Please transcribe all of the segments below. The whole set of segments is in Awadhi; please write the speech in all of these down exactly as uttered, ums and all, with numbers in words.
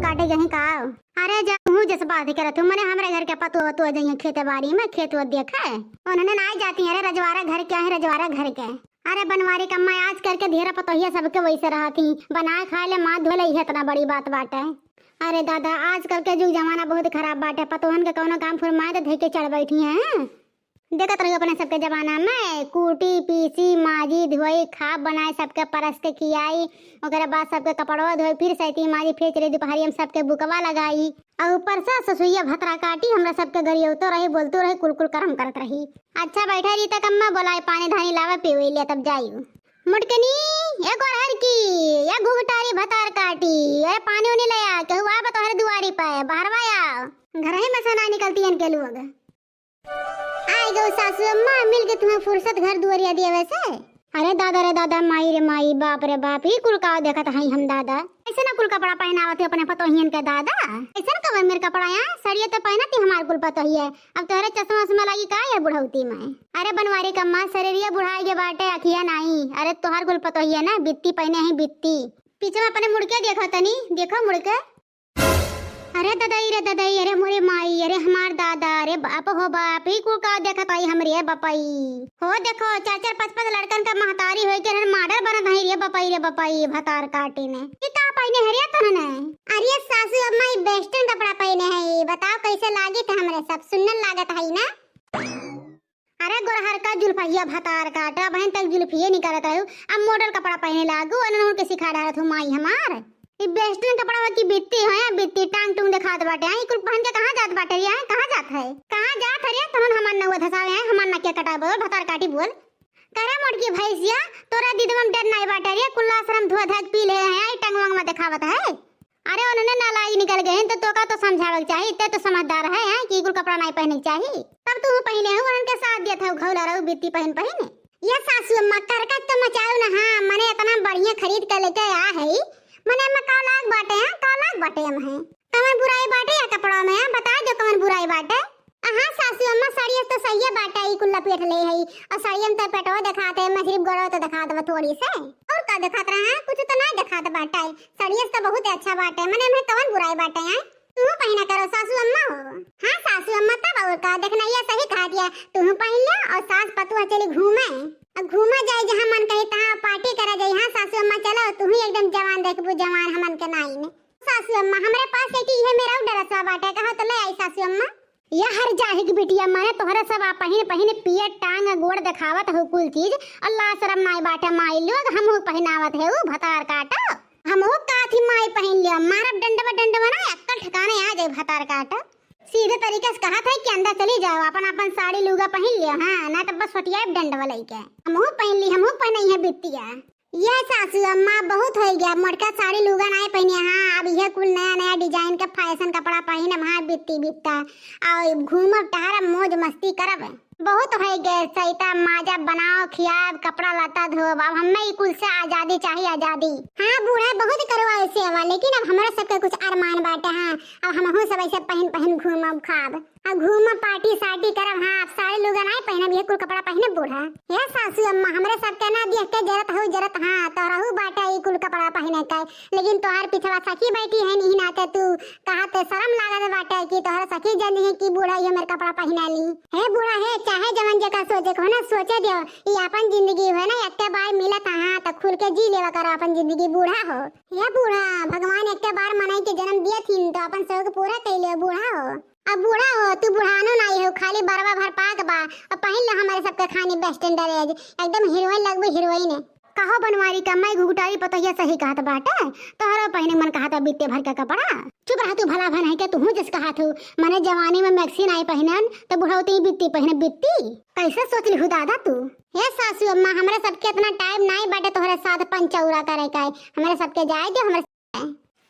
काटे गही का? अरे जा, तू जस बात करत हूँ, मने हमरे घर के पतोह तो जइहे खेते बारी में, खेत वो देखे। उन्होंने ना जाती है, अरे रजवारा घर के है, रजवारा घर के। अरे बनवारी कम्मा, आजकल के ढेरा पतोहिया सबके वैसे रहत ही, बनाए खाए ले माथ धोले, इहे इतना बड़ी बात बाटे। अरे दादा, आजकल के जुग जमाना बहुत खराब बाटे, पतोहन के कौनो काम फुरमाए तो धइके चढ़ बैठी हैं। देखत रही अपने सबके जमाना में, कूटी, पीसी, माजी, धोई, खा, बनाए, सबके परस के खियाई, ओकरे बाद सबके कपड़वा धोई, फिर सैती माजी, फिर चली दोपहरिया में सबके बुकवा लगाई। और ऊपर से ससुइया भतरा काटी, हमरा सबके गरियौतो रही, बोलतो रही, कुल कुल करम करत रही। अच्छा बैठा रीता कम्मा, बोलाए पानी धानी लावे, पीवे ले तब जाई। मोटकनी, ए गोरहर की, ए घुघटारी भतार काटी, अरे पानी उनी ले आ, केहू आवे तोहरे दुआरी पे, बहरवा आ। घर ही में से ना निकलती इनके लोग। आई गो सासू अम्मा, मिल के तुम्हें फुर्सत घर दुआरिया दिए वैसे। अरे दादा रे दादा, माई रे माई, बाप रे बाप, ई कुल का देखत हई हम दादा? ऐसे ना कुल कपड़ा पहनावत है अपने पतोहियन के दादा। ऐसे ना कवन मेर कपड़ा यहाँ, सड़िया तो पहनत ही हमार कुल पतोहिया। अब तोहरे चश्मा उश्मा लागी का ये बुढ़ौती में? अरे बनवारी कम्मा, शरीरिया बुढ़ाई के बाटे, अखिया नाई। अरे तोहार कुल पतोहिया ना बित्ती पहने ही बित्ती। पीछे में अपने मुड़ के देखो तनी, देखो मुड़ के। अरे ददई रे ददई, अरे मोरे माई, अरे हमार दादा, अरे बाप हो बाप, ई कुल का देखत आई हमरे बपई। हो देखो, चार चार पाँच पाँच लड़कन का महतारी होई के रहन मॉडल बनत हई रे बपई, रे बपई, भतार काटी ने। ई का पहने हरिया तन ने? अरे सासू अम्मा, ई वेस्टर्न कपड़ा पहने हई, बताओ कैसे लागित है हमरे सब, सुन्नर लागत हई ना? अरे गोरहर का जुल्फहिया भतार काटा, बहन तक जुल्फिये निकालत रहू, अब मॉडल कपड़ा पहने लागू, अननहुन के सिखा डालत हो माई हमार। ई वेस्टर्न कपड़ा की बित्ती है, बित्ती टांग टूंग दिखात बाटे, आई कुल पहन के कहाँ जात बाटे रे, आई कहाँ जात है, कहाँ जात है रे, तहन हमार नहुआ धसावे है, हमार नकिया कटाए बोल, भतार काटी बोल। करे मोटकी भैंसिया, तोरा दीदवा में डर नाई बाटे रे, कुल्ला आश्रम धुआ धाक पी ले है, आई टंगवा में दिखावत है। अरे उन्होंने नालायक निकल गए हैं, तो तोका तो समझावे के चाही, ते तो समझदार है, हैं, कि कुल कपड़ा नाई पहने के चाही। तब तू पहने हो, उनके साथ दिया था, घौला रहू बित्ती पहन पहन। ये सासू अम्मा, करकट तो मचाऊ ना, हाँ, मने इतना बढ़िया खरीद के लेके आ है, मने अम्मा का लाग बाटे हैं, का लाग बाटे हम हैं। कमन बुराई बाटे या कपड़ा में, हाँ, बता दो कमन बुराई बाटे। हाँ सासू अम्मा, साड़िया तो सही बाटे, ई कुल लपेट ले है, और साड़िया में तो पेटवा दिखाते, मैं सिर्फ गोड़वा तो दिखात बा थोड़ी से, और का दिखात रहा है, कुछ तो ना दिखात बाटे। साड़िया तो बहुत अच्छा बाटे, मने में कवन बुराई बाटे, हैं? तू पहना करो सासू अम्मा हो। हाँ सासू अम्मा, तब और का, देखना ये सही कहा दिया, तू पहन ले और सास पतोह चली घूमे, अब घूमा जाए जहाँ मन कहे तहाँ पार्टी करा जाए। हाँ सासू अम्मा, चलो तू एकदम जवान देखबू, जवान हमन के नाई में। सासू अम्मा, हमरे पास एक ही है, मेरा ड्रेसवा बाटे, कहा तो ले आई सासू अम्मा। या हर जाहिक बिटिया, माने तोहरे सब आ पहिन पहिन पियर टांग गोड़ देखावत हो कुल चीज, अल्लाह शरम नाई बाटे माई लोग, हमहू पहिनावत है उ भतार काटो। हमहू काथी माई पहिन लिया, मारब डंडवा डंडवा ना, अक्कल ठिकाने आ जाए भतार काटो। सीधे तरीके से कहत है कि अंदर चली जाओ, अपन अपन साड़ी लुगा पहिन लियो, हाँ, ना तो बस फटियाए डंडवा लइके। हमहू पहिन ली, हमहू पहनई है बित्तिया। ये सासू अम्मा, बहुत होइ गया, मोटका साड़ी लुगा नाई पहिने, हाँ, अब यह कुल नया नया डिजाइन का फैशन कपड़ा पहिनब, हाँ, बित्ती बित्ता, और घूमब टहरब, मौज मस्ती करब। बहुत होइ गए, सैता माजा बनाओ, खियाब, कपड़ा लत्ता धोब, अब हमें ई कुल से आजादी चाहिए, आजादी। हाँ बूढ़ा, बहुत करवाए सेवा, लेकिन अब हमरा सबके कुछ अरमान बाटे, हाँ, अब हमहू सब ऐसे पहिन पहिन घूमब खाब। अब घूमब, पार्टी सार्टी करब, हाँ, अब साड़ी लुगा नाई पहिनब, ये कुल कपड़ा पहिनब बूढ़ा। हे सासू अम्मा, हमरे सबके ना देख के जरत हऊ, जरत, हाँ, तोहरहू बाटे ई कुल कपड़ा पहिने के, लेकिन तोहार पिछवा सखी बैठी है, नहीं नाते तू कहत शरम लागत बाटे कि तोहर सखी जन है कि बूढ़ा ये मेर कपड़ा पहिना ली। हे बूढ़ा हे, चाहे जवन जेका सोचे को ना सोचे दियो, ई अपन जिंदगी है ना, एक बार मिलत, हाँ, तो खुल के जी लेवा करो अपन जिंदगी बूढ़ा हो। हे बूढ़ा, भगवान एक बार मनई के जन्म दिए थीन, तो अपन शौक पूरा कर लियो बूढ़ा हो। अब बूढ़ा हो, तू बुढ़ानो नाई हो, खाली बरवा भर पाक बा। अब पहिन ले हमारे सबके खानी वेस्टर्न ड्रेस, एकदम हीरोइन लगबू, हीरोइन। कहो बनवारी का, मैं घुघटारी पतोहिया सही कहत बाटे, तोहरो पहिने मन कहत बा बित्ते भर का कपड़ा। चुप रह तू, भला भन है के तू जस कहत हो, मने जवानी में मैक्सी नाई पहिनन, तो बुढ़ौती ही बित्ती पहिने बित्ती। कैसे सोच लिहू दादा तू? हे सासू अम्मा, हमरे सबके इतना टाइम नाई बाटे तोहरे साथ पंचौरा करे का, हमरे सबके जाए दो, हमरे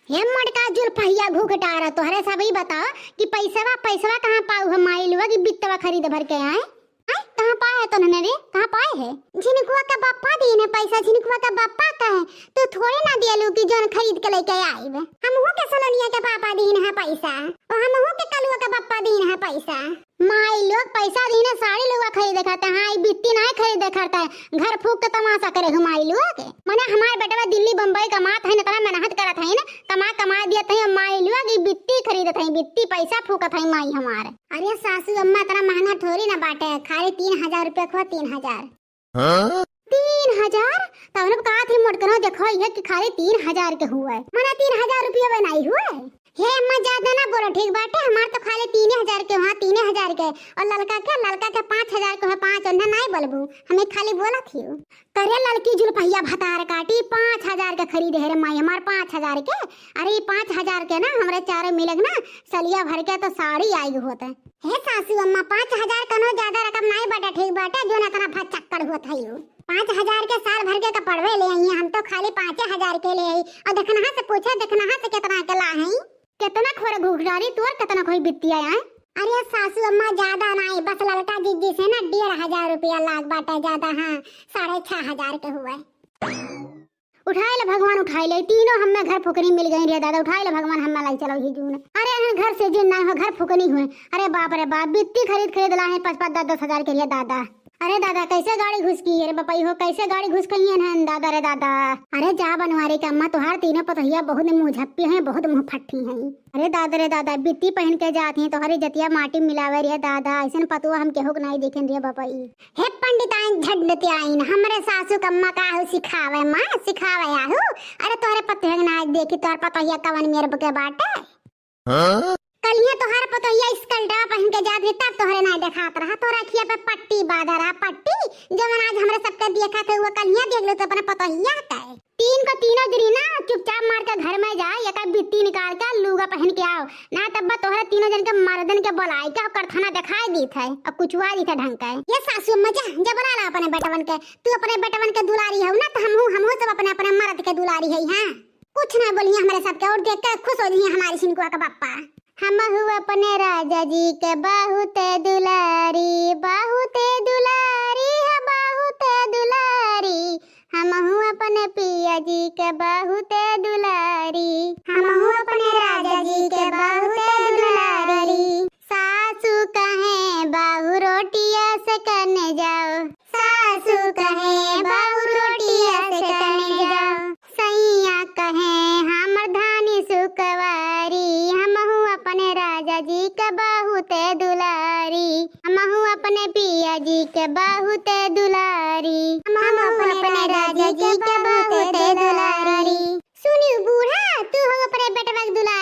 हे मोटका जुल्फहिया घुघटारा, तोहरे सब ही बताओ कि पैसवा, पैसवा कहाँ पाऊ हम माई लोग कि बित्तवा खरीद भर के आए? आए, कहाँ पाए है तोहने रे? कहाँ पाए है? झिनकुआ का बापा दीन है पैसा, झिनकुआ का बापा का है। तू थोड़े ना दियलू कि जौन खरीद के लेके आइब। हमहू के सलोनिया के पापा दीन है पैसा, और हमहू के कलुआ के पप्पा दीन है पैसा। माई लोग पैसा दीन है साड़ी लुआ खरीदे खातिर, हाँ, ई बित्ती नाहीं खरीदे खातिर। घर फूक के तमाशा करे हो माई लोग। मने हमार बेटवा दिल्ली बम्बई कमात है, इतना मेहनत करत है ना, कमा कमा दियत है, माई लोग ई बित्ती खरीदत है, बित्ती पैसा फूकत है माई हमार। अरे सासू अम्मा, इतना महंगा थोड़ी ना बाटे, खाली तीन हजार रुपया को, तीन हजार। हाँ? तीन हजार? तब कहा थी मोटकनो, देखो ये कि खाली तीन हजार के हुए, मने तीन हजार रुपया बनाई हुए। हे अम्मा, ज्यादा ना बोलो, ठीक बाटे, हमार तो खाली तीन हजार के, हाँ, तीन हजार के। और ललका के, ललका के पाँच हजार के है, पाँच, ओन्हे नाहीं बोलबू, हमें खाली बोला थी। करे ललकी जुल्फिया भतार काटी, पाँच हजार के खरीदे है रे माई हमार, पाँच हजार के। अरे ई पाँच हजार के ना, हमरे चारों मिलक ना सलिया भर के तो साड़ी आई होत है। हे सासू अम्मा, पाँच हजार कनो ज्यादा रकम नाहीं बाटे, ठीक बाटे, जोन इतना भचक्कड़ होत है यू। पाँच हजार के साल भर के कपड़वे ले आई हैं, हम तो खाली पाँचे हजार के ले आई। और देखनहा से पूछे, देखनहा से कितना के ला हैं। कितना खोर घुघरारी तोर, कितना कोई बित्ती आया है? अरे सासू अम्मा, ज्यादा नाहीं, बस ललका जिज्जी से ना डेढ़ हजार रुपया लाग बाटे, ज्यादा, हाँ, साढ़े छह हजार के हुए। उठाए ले भगवान, उठाए ले, तीनों हमें घर फुकनी मिल गई रे दादा, उठाए ले भगवान, हमें लाई चलो ही जून। अरे यहाँ घर से जिन ना हो, घर फुकनी हुए। अरे बाप रे बाप, बित्ती खरीद खरीद ला है पाँच पाँच दस दस हजार के रे दादा। अरे दादा, कैसे गाड़ी घुस की है रे बपई हो, कैसे गाड़ी घुस गई है ना दादा रे दादा। अरे जा बनवारी के अम्मा, तुहार तीनों पतोहिया बहुत मुँह झप्पी हैं, बहुत मुँह फट्टी हैं। अरे दादा रे दादा, बित्ती पहन के जात हैं, तोहरी जतिया माटी मिलावे रे दादा, ऐसन पतोह हम केहू के नाहीं देखेन रे बपई। हे पंडिताइन झंडत्याइन, हमरे सासू क अम्मा का आहू सिखावे, माँ सिखावे आहू। अरे तोहरे पतोहिया के नाहीं देखी, तोहर पतोहिया कवन मेर के बाटे। हाँ? कलिया तोहर पतोहिया स्कर्टवा पहन के जात रही, तब तोहरे नाहीं देखात रहा, तोहरा अखिया पे पट्टी बांधा रहा, पट्टी। जवन आज हमरे सबके देखा थे, वो कलिया देख लो तो अपने पतोहिया के। तीन को तीनों जनी ना चुपचाप मार के घर में जाए, एका बित्ती निकाल के लुगा पहन के आओ, ना तब तोहरे तीनों जन के मर्दन के बोलाई के ओकर थाना दिखाई दीत है और कुचवा दीत है ढंग के। ये सासू अम्मा, जा, जा बुला ला अपने बेटवन के, तू अपने बेटवन के दुलारी हो ना, तो हमहू, हमहू सब अपने, अपने मर्द के दुलारी है। हाँ, कुछ ना बोलिए हमरे सबके, और देख के खुश हो जाइए हमारी सिनकुआ का बप्पा। हमहू अपने राजा जी के बहुत दुलारी, बहुत दुलारी है, बहुत दुलारी। हमहू अपने पिया जी के बहुत दुलारी, हमहू अपने राजा जी के बहुत दुलारी। सासू कहे बहू रोटिया से कने जाओ, सासू कहे बहू रोटिया से कने जाओ। सैया कहे हमर धानी सुकवारी, हमहू अपने राजा जी के बहुत दुलारी, हमहू अपने पिया जी के बहुत दुलारी, हमहू अपने राजा जी के बहुत दुलारी। सुनी बूढ़ा, तू हो अपने बेटवा के दुलारी।